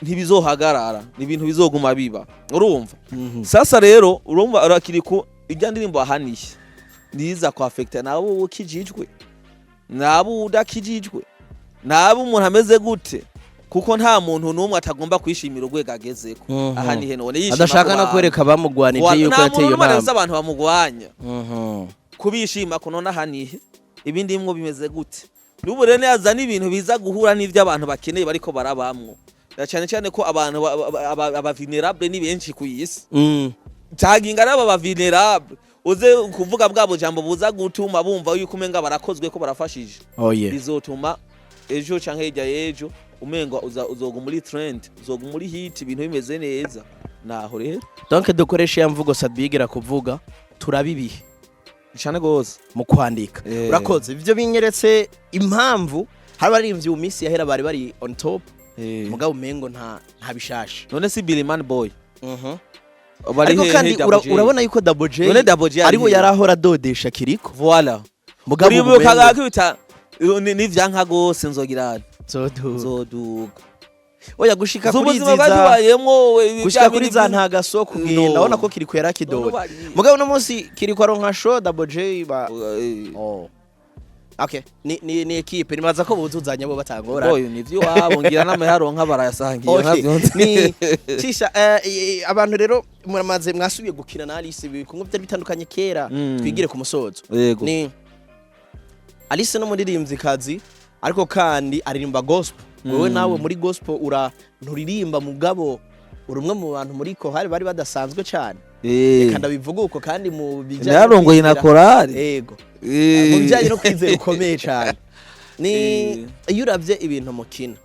ntibizohagarara, ni ibintu bizoguma biba, urumva. Sasa rero urumva urakiri ku ijya ndirimbo ahaniye niza ku affecta nabo ukijijwe, nabo udakijijwe, nabo umuntu ameze gute, kuko nta muntu n'umwe atagomba kwishimira urwego agezeko. Aha nihe none yishima adashaka ku no bantu. kwereka abamugwanije yuko Nta yateye muntu iyo n'umwe aretse ntambwe. abantu bamugwanya kubishima ko none aha nihe ibindi bimwe bimeze gute. N'ubu rero yazana ibintu biza guhura n'ivyo abantu bakeneye bariko barabamwo. Na cyane cyane ko abantu aba vulnerable ni benshi ku isi. Taginga nabo aba vulnerable, uze kuvuga bwa bujambo buza gutuma bumva yuko umenga barakozwe ko barafashije. Oh yeah. Bizotuma ejo canke hirya y'ejo umenga uzoga muri trend, uzoga muri hit, ibintu bimeze neza. Naho rero. Donc dukoresha ya mvugo Sadbigira kuvuga, turabibihe Cyane gose. mu kwandika. Urakoze, ivyo binyeretse impamvu hari abaririmbyi mu minsi yahera bari on top, mugabo umengo nta bishasha. None si Billy Man Boy bari Ariko hehe? kandi Double J? Urabona yuko Double J None Double J ari ariwe hehe? yarahora adodesha Kiriko. Voilà. Mugabo Uribuka umengo gakubita nivyanka gose, nzogira Zoduga. Nzoduga. Oya, gushika kuri Z'ubuzima izi za batubayemwo we, gushika bya kuri bindi za ntagaso kugenda. No. Ndabona ko Kiriko yarakidoda, mugabo uno munsi Kiriko aronka show, Double J ba Oh. Okay, ni équipe nibaza ko buzuzanya bo batangora. Boy, nivyo iwabo, ngira n'amayaronka barayasangiye. Okay. Nkavyonze. Ni cisha abantu rero muramaze mwasubiye gukina na Alice, ibikungu byari bitandukanye kera. Twigire ku musozo. Yego. Ni Alice no muririmvyikazi, ariko kandi aririmba gospel. Wewe nawe muri gospel ura nturirimba, mugabo uri umwe mu bantu muri ko hari bari badasanzwe cyane. Reka ndabivuga uko, kandi mu bijyanye no Narongoye na kwizera- korali. Yego. Mu bijyanye no kwizera ukomeye cyane. Ni iyo uravye ibintu mukina,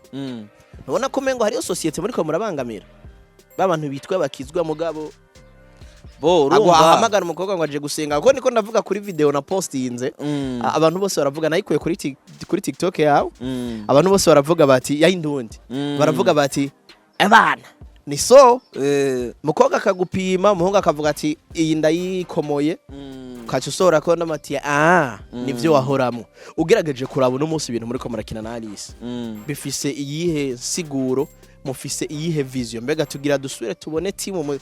ntubona ko umengo hariyo sosiyete muriko murabangamira, ba bantu bitwa bakizwa, mugabo Bo ago urumva ahamagara umukobwa ngo aje gusenga, kuko niko ndavuga kuri video na postinze. Abantu bose baravuga, nayikuye kuri TikTok yawe. Abantu bose baravuga bati yayindundi, baravuga bati abana ni so mukobwa akagupima, umuhungu akavuga ati iyi ndayikomoye, ukaca usohora ko n'amati ah nivyo wahoramo. Ugerageje kuraba uno munsi ibintu muriko murakina na Alice bifise iyihe siguro? Mufise iyihe vision? Mbega tugira dusubire tubone timu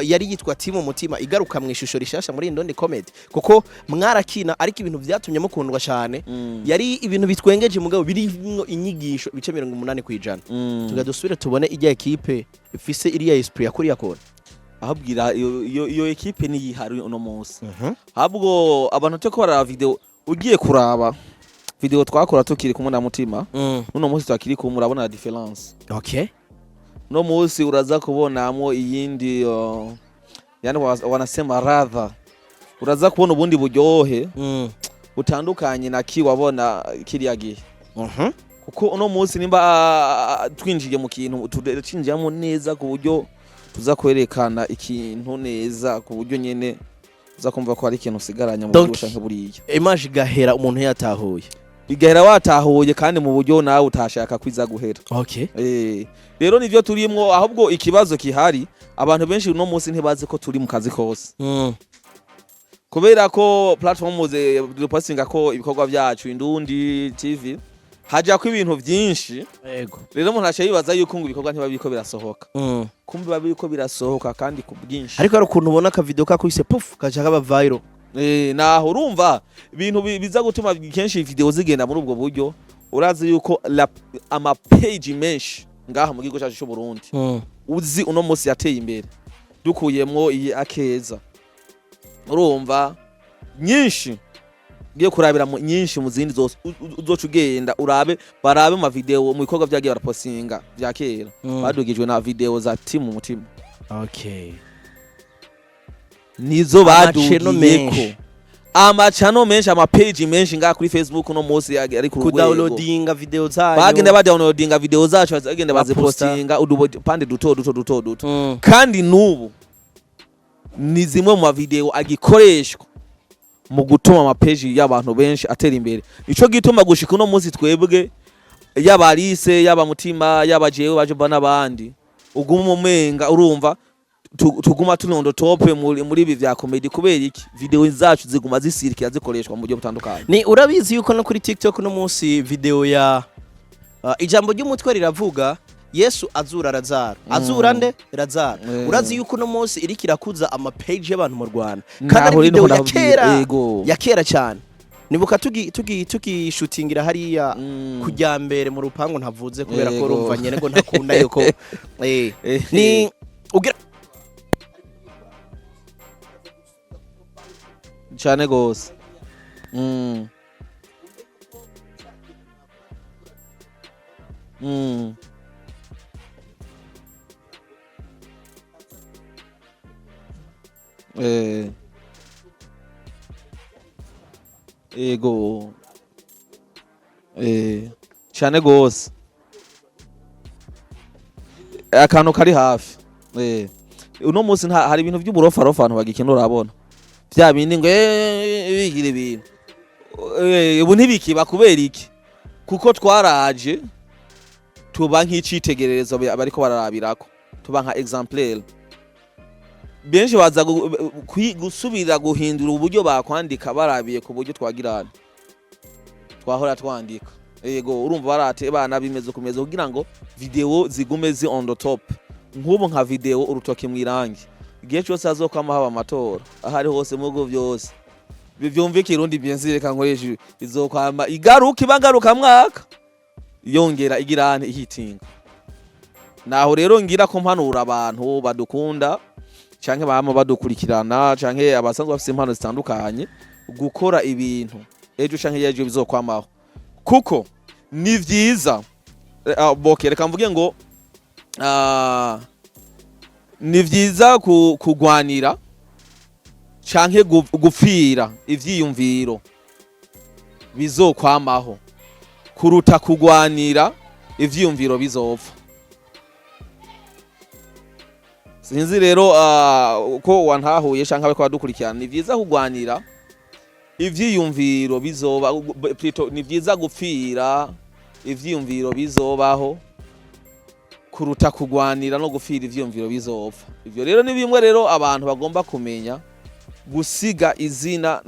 yari yitwa Timu Mutima igaruka mu ishusho rishasha muri Indundi Comedy? Kuko mwarakina, ariko ibintu vyatumye mukundwa cyane yari ibintu bitwengeje, mugabo birimwo inyigisho ibice 80%. Tugira dusubire tubone ijya équipe ifise iriya esprit yakuriya kona? Ahabwira iyo équipe niyihari uno munsi. Ahubwo abantu cyo baraba video, ugiye kuraba video twakora tukiri kumwe na Mutima, uno munsi twakiri kumwe, urabona la différence. Uno munsi uraza kubonamo iyindi yani wanasema radha, uraza kubona ubundi buryohe butandukanye na ki wabona kiriya gihe, kuko uno munsi nimba twinjiye mu kintu, tucinjiyemo neza ku buryo tuza kwerekana ikintu neza, ku buryo nyene uza kumva ko hari ikintu usigaranye mu Donc, buryo canke buriya. Image igahera umuntu yatahuye. Igahera watahuye, kandi mu buryo nawe utashaka kwiza guhera. Rero nivyo turimwo. Ahubwo ikibazo kihari, abantu benshi uno munsi ntibazi ko turi mu kazi kose, kubera ko platform dupostinga ko ibikorwa byacu, Indundi TV, hajako ibintu vyinshi. Rero umuntu aca yibaza yuko ngo ibikorwa ntiba biriko birasohoka. Kumbe biba biriko birasohoka, kandi ku bwinshi. Ariko hari ukuntu ubona akavideo kakubise puf, kaca kaba viral. Naho urumva ibintu biza gutuma kenshi video zigenda muri ubwo buryo. Urazi yuko ama page menshi ngaha mu gihugu cyacu cy'u Burundi uzi uno munsi yateye imbere, dukuyemwo iyi Akeza, urumva nyinshi ugiye kurabira mu nyinshi mu zindi zose, uzoca ugenda urabe, barabe mu video, mu bikorwa vyagiye barapostinga vya kera, badugijwe na video za Timu Mutima. Nizo Amaceno badugiyeko. Menshi. Amacano menshi, amapeji menshi ngaha kuri Facebook uno munsi ari ku rwego Kudownloadinga video zanyu. Bagenda badownloadinga video zacu, bagenda Baposta. bazipostinga udupande duto duto duto duto. Kandi n'ubu ni zimwe mu mavideo agikoreshwa mu gutuma amapeji y'abantu benshi atera imbere. Nico gituma gushika uno munsi twebwe, yaba Alice, yaba Mutima, yaba jewe baje n'abandi, uguma umenga urumva tuguma turi on the top muri ibi vya comedy. Kubera iki? Video zacu ziguma zisirikira, zikoreshwa mu buryo butandukanye. Ni urabizi yuko no kuri TikTok no munsi video ya ijambo ry'umutwe riravuga Yesu azura Lazaro, azura nde? Lazaro. Urazi yuko uno munsi iriko irakuza ama page y'abantu mu Rwanda, kandi ari Naho rero video ya ndakubwira, kera, ya kera cyane. Nibuka tugi tugishutingira hariya kujya mbere mu rupangu ntavuze, kubera ko urumva nyene ngo ntakunda yuko ni ugira Cyane gose. Ego. Cyane gose. Akantu kari hafi. Uno munsi hari ibintu by'uburofarofa abantu bagikina, urabona vya bindi ngo bigira ibintu. Ubu ntibikiba. Kubera iki? Kuko twaraje tuba nk'icitegererezo bariko bararabirako, tuba nka exemplaire. Benshi baza gusubira guhindura uburyo bakwandika barabiye ku buryo twagirana twahora twandika. Yego, urumva barate bana bimeze kumeze kugira ngo video zigume zi on the top. Nk'ubu nka video "Urutoki mwirangi", igihe cyose hazokwama haba amatora, ahari hose mu bihugu byose vyumve Ikirundi, bien sûr, reka nkoresha, izokwama igaruka, iba ngaruka mwaka, yongera igirane ihitinga. Naho rero ngira ko mpanura abantu badukunda canke bama badukurikirana canke abasanzwe bafise impano zitandukanye gukora ibintu ejo canke ejo bizokwamaho, kuko ni vyiza. Boke reka mvuge ngo ni vyiza kugwanira canke gupfira ivyiyumviro bizokwamaho kuruta kugwanira ivyiyumviro bizopfa. Sinzi rero uko wantahuye canke abe badukurikirana. Ni vyiza kugwanira ivyiyumviro bizoba, plutôt ni vyiza gupfira ivyiyumviro bizobaho kuruta kugwanira no gupfira ivyiyumviro bizopfa. Ivyo rero ni bimwe rero abantu bagomba kumenya: gusiga izina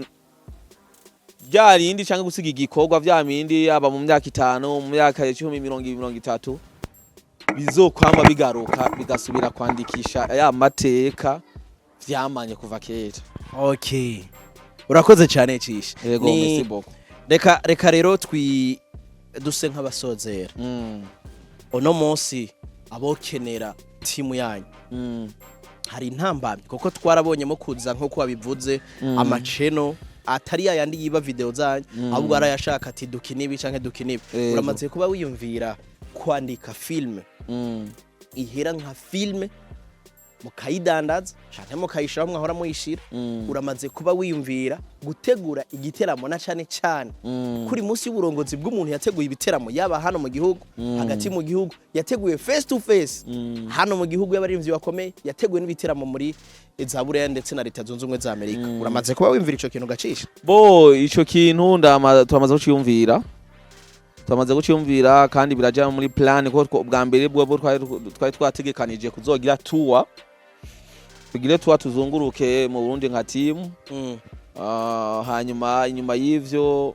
rya rindi canke gusiga igikorwa vya bindi, yaba mu myaka 5, mu myaka 10, 20, 30, bizokwama bigaruka bigasubira kwandikisha ya mateka vyamanye kuva kera. Okay, urakoze cyane, Cisha. Yego. Merci beaucoup. Reka rero duse nk'abasozera. Uno munsi abokenera timu yanyu, hari intambamyi? Kuko twarabonyemo kuza nk'uko wabivuze, amaceno atari yayandi yiba video zanyu, ahubwo arayashaka ati dukina ibi canke dukina ibi. Uramaze kuba wiyumvira kwandika filme ihera nka filme, mukayidandaza canke mukayishiraho mwahora muyishira? Uramaze kuba wiyumvira gutegura igiteramo, na cane cane kuri munsi y'uburongozi bw'umuntu yateguye ibiteramo, yaba hano mu gihugu, hagati mu gihugu, yateguye face to face hano mu gihugu y'abaririmbyi bakomeye, yateguye n'ibiteramo muri za Buraya ndetse na Leta Zunze Ubumwe za Amerika? Uramaze kuba wiyumvira ico kintu gacisha? Bo, ico kintu turamaze kuciyumvira, turamaze kuciyumvira kandi biraja muri plan, kuko bwa mbere bwo twari twategekanije kuzogira tour, tugire tour tuzunguruke mu Burundi nka team. Hanyuma inyuma y'ivyo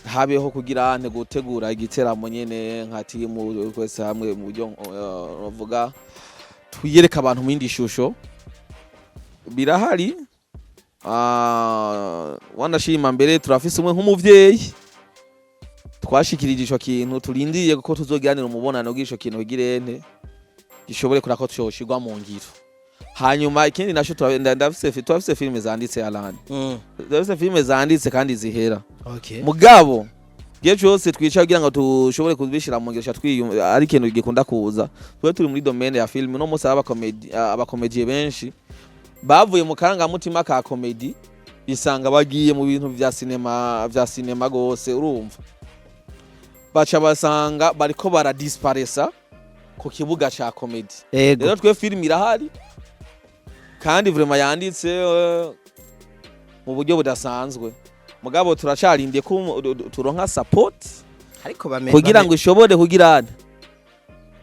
habeho kugira nte gutegura igiteramo nyene nka team twese hamwe, mu buryo bavuga twiyereka abantu mu yindi shusho. Birahari. Wanashima mbere turafise umwe nk'umuvyeyi twashikirije ico kintu, turindiye kuko tuzogiranira umubonano bw'ico kintu kugira gishobore kurako coshirwa mu ngiro. Hanyuma ikindi naco, ndafise filime zanditse, Alan. Ndafise filime zanditse kandi zihera. Mugabo gihe cyose twicara kugira ngo dushobore kubishira mu ngiro, ari ikintu gikunda kuza. Twe turi muri domaine ya film. No munsi abakomediye benshi bavuye mu karangamutima ka comedy, bisanga bagiye mu bintu vya cinema gose. Urumva baca basanga bariko baradisparesa ku kibuga ca comedy. Rero twe film irahari kandi vraiment yanditse mu buryo budasanzwe, mugabo turacarindiye ko turonka support ariko kugira ngo ishobore kugira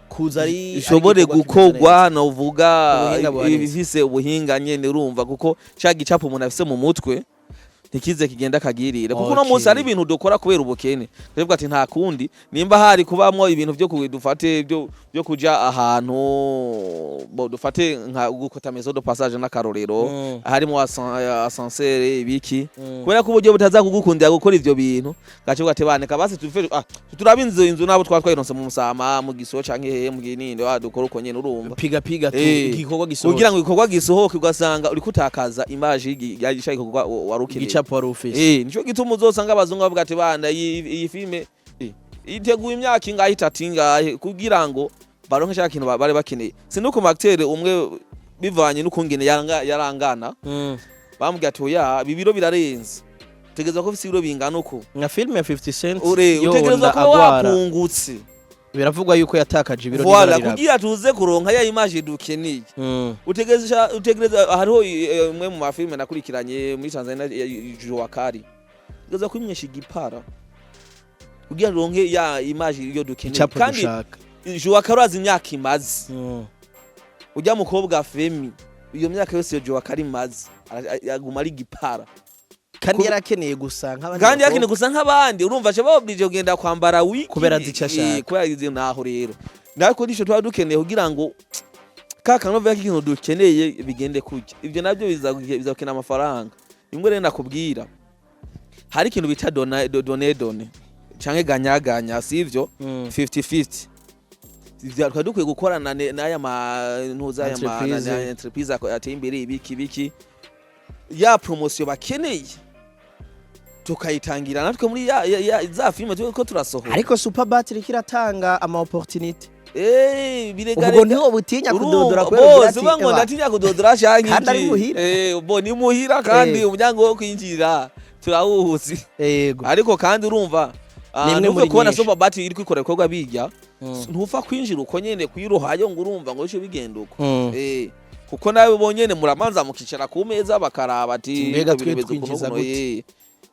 kuza ari ishobore ari igikorwa kimeze gukorwa, novuga Ubuhinga buhanitse. ifise ubuhinga nyene. Urumva kuko ca gicapo umuntu afise mu mutwe ntikize kigenda kagirire, kuko uno munsi hari ibintu dukora kubera ubukene. Tuvuga ati nta kundi, nimba hari kubamwo ibintu vyo dufate byo kuja ahantu bo dufate nka gukota maison de passage n'akarorero, harimo ascenseur ibiki, kubera ko uburyo butaza kugukundira gukora ivyo bintu, gace ati bane kabasi tufe turaba inzu nabo twaba twayironse mu Musama, mu Giso canke hehe, mu Kininde, wa dukora uko nyene, urumva. Piga piga tu igikorwa gisohoka. Kugira ngo igikorwa gisohoke, ugasanga uriko utakaza image y'igi gikorwa wari ukeneye. Igicapo wari ufise. Nico gituma uzosanga abazungu bavuga ati bana iyi filme iteguye imyaka ingahe, 3 ingahe, kugira ngo baronke cya kintu bari bakeneye. Sinuko mu acteur umwe bivanye n'ukungene yarangana, bambwiye ati oya, ibi biro birarenze, utegerezwa ko ufise ibiro bingana uko. Nka filme ya 50 Cent Ure yo utegerezwa kuba agwara. wapungutse. Biravugwa yuko yatakaje ibiro. Voilà, n'ibara riragwa. Kugira tuze kuronka ya image dukeneye. Utegereza hariho imwe mu mafilme nakurikiranye muri Tanzania ya Jua Kali, utegereza kwimwesha igipara kugira turonke ya image iyo dukeneye. Icapo Kandi dushaka. Jua Kali azi imyaka imaze ujya mukobwa Femi, iyo myaka yose iyo Jua Kali imaze aguma ari igipara. Kandi yarakeneye gusa nk'abandi Kandi bakobwa. yakeneye gusa nk'abandi. Urumva aca bababwije kugenda kwambara wiki. Kubera azi ico ashaka. Kubera azi. Naho rero natwe nico twaba dukeneye kugira ngo ka kanovera k'ikintu dukeneye bigende kurya. Ibyo nabyo biza gukenera amafaranga. Rimwe rero nakubwira hari ikintu bita donnant donnant canke gagnant-gagnant, sivyo? 50-50. Ivyo twari dukwiye gukorana n'aya ma ntuza aya ma Entreprise. na entreprise ateye imbere, ibiki biki, ya promotion bakeneye tukayitangira natwe muri ya za filime turiko turasohora. Ariko Superbat iriko iratanga ama opportunity. Birega Ubwo niho butinya kudodora kubera ugira bose ati, uba ngo "Eba, ndatinya kudodora canke Kandi ari iki?" muhira. Bo ni muhira kandi umuryango wo kwinjira turawuzi. Ariko kandi urumva Ni imwe ntuve muri kubona nyinshi. Superbat iri kwikora ibikorwa bijya, ntupfa kwinjira uko nyene kwirohayo ngo urumva ngo bice bigenda uko. Kuko nawe bonyene muramanza mukicara ku meza bakaraba ati Mbega bino twe bintu bimeze uku twinjiza n'uku, gute?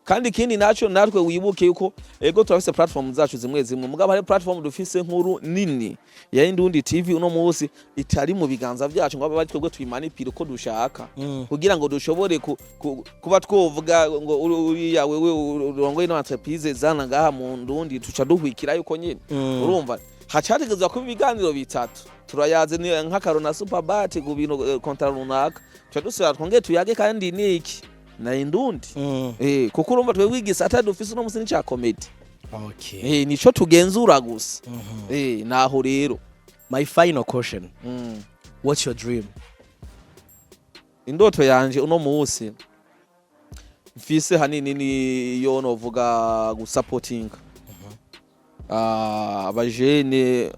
Kandi ikindi naco, natwe wibuke yuko ego turafise platform zacu zimwe zimwe, mugabo hari platform dufise nkuru nini ya Indundi TV uno munsi itari mu biganza vyacu ngo abe ari twebwe tuyimanipira uko dushaka kugira ngo dushobore kuba twovuga ngo uriya wewe urongoye ino entreprise zana ngaha mu Ndundi, tuca duhwikira yuko nyene. Urumva hacategezwa kuba ibiganiro bitatu, turayaze ni nk'akaro na Superbat ku bintu contrat runaka, tuca dusubira twongere tuyage kandi niki na Indundi. Kuko urumva twebwe igisata dufise uno musi ni ca comedy. Nico tugenzura gusa. Naho rero. My final question: what's your dream? Indoto yanje uno musi mfise hanini niyo novuga gusapotinga abajene,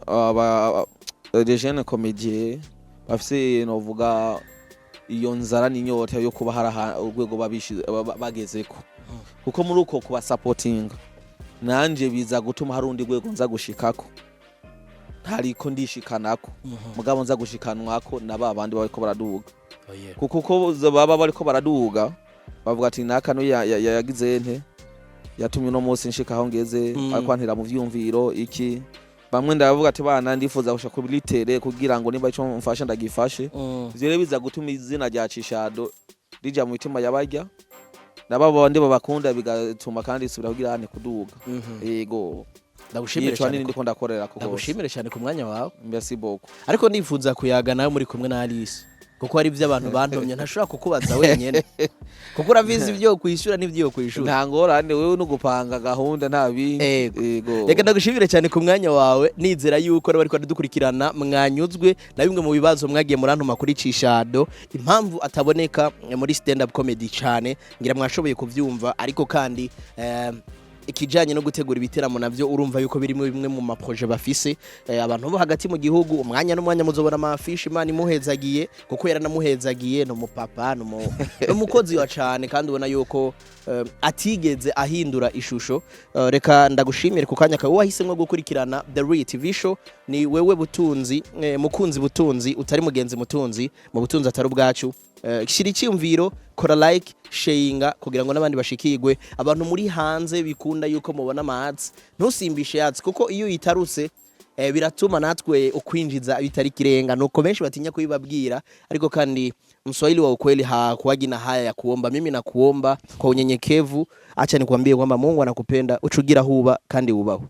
les jeunes comédiens bafise novuga iyo nzara n'inyota yo kuba hari urwego bagezeko, kuko muri uko kubasapotinga nanje biza gutuma hari urundi rwego nza gushikako ntariko ndishikanako, mugabo nza gushikanwako na ba bandi bariko baraduga. Oh, yeah. Kuko uko baba bariko baraduga bavuga ati nakano yagize nte yatumye uno munsi nshika aho ngeze, ariko antera mu vyumviro iki. Bamwe ndabavuga ati bana ndifuza gushika kuri terrain kugira ngo nimba ico mfasha ndagifashe. Ivyo rero biza gutuma izina rya Cishado rija mu mitima y'abarya nabo bandi babakunda, bigatuma kandi isubira kugira hane kuduga. Yego. Ndagushimire Nico hanini cyane. ndiko ndakorera ko. Ndagushimire cyane ku mwanya wawe. Merci beaucoup. Ariko nifuza kuyaga nawe muri kumwe na Alice, kuko hari ibyo abantu bantumye ntashobora kukubaza wenyine, kuko urabizi ibyo kwishyura n'ibyo kwishyura. Nta ngorane, wewe no gupanga gahunda nta bindi. Ego. Yego. Reka ndagushimire cyane ku mwanya wawe, nizera yuko n'abari dukurikirana mwanyuzwe na bimwe mu bibazo mwagiye murantuma kuri Cishado, impamvu ataboneka muri stand up comedy cyane. Ngira mwashoboye kuvyumva. Ariko kandi ikijanye no gutegura ibiteramo navyo urumva yuko birimo bimwe mu ma projets bafise. Abantu bo hagati mu gihugu, umwanya n'umwanya muzobona amafishi. Imana imuhezagiye kuko yaranamuhezagiye, no mupapa no umukozi wa cane, kandi ubona yuko atigeze ahindura ishusho. Reka ndagushimire ku kanya kawe wahisemwo gukurikirana The Real TV Show. Ni wewe butunzi, mukunzi butunzi utari mugenzi mutunzi mu butunzi atari ubwacu. Shira icyumviro, kora like, sharinga kugira ngo n'abandi bashikirwe. Abantu muri hanze bikunda yuko mubona ama ads, ntusimbishe ads, kuko iyo uyitarutse biratuma natwe ukwinjiza bitari kirenga. Nuko benshi batinya kubibabwira. Ariko kandi Mswahili wa ukweli hakuwagi na haya ya kuomba. Mimi nakuomba kwa unyenyekevu, acha nikwambie kwamba Mungu anakupenda, ucugira huba kandi ubaho.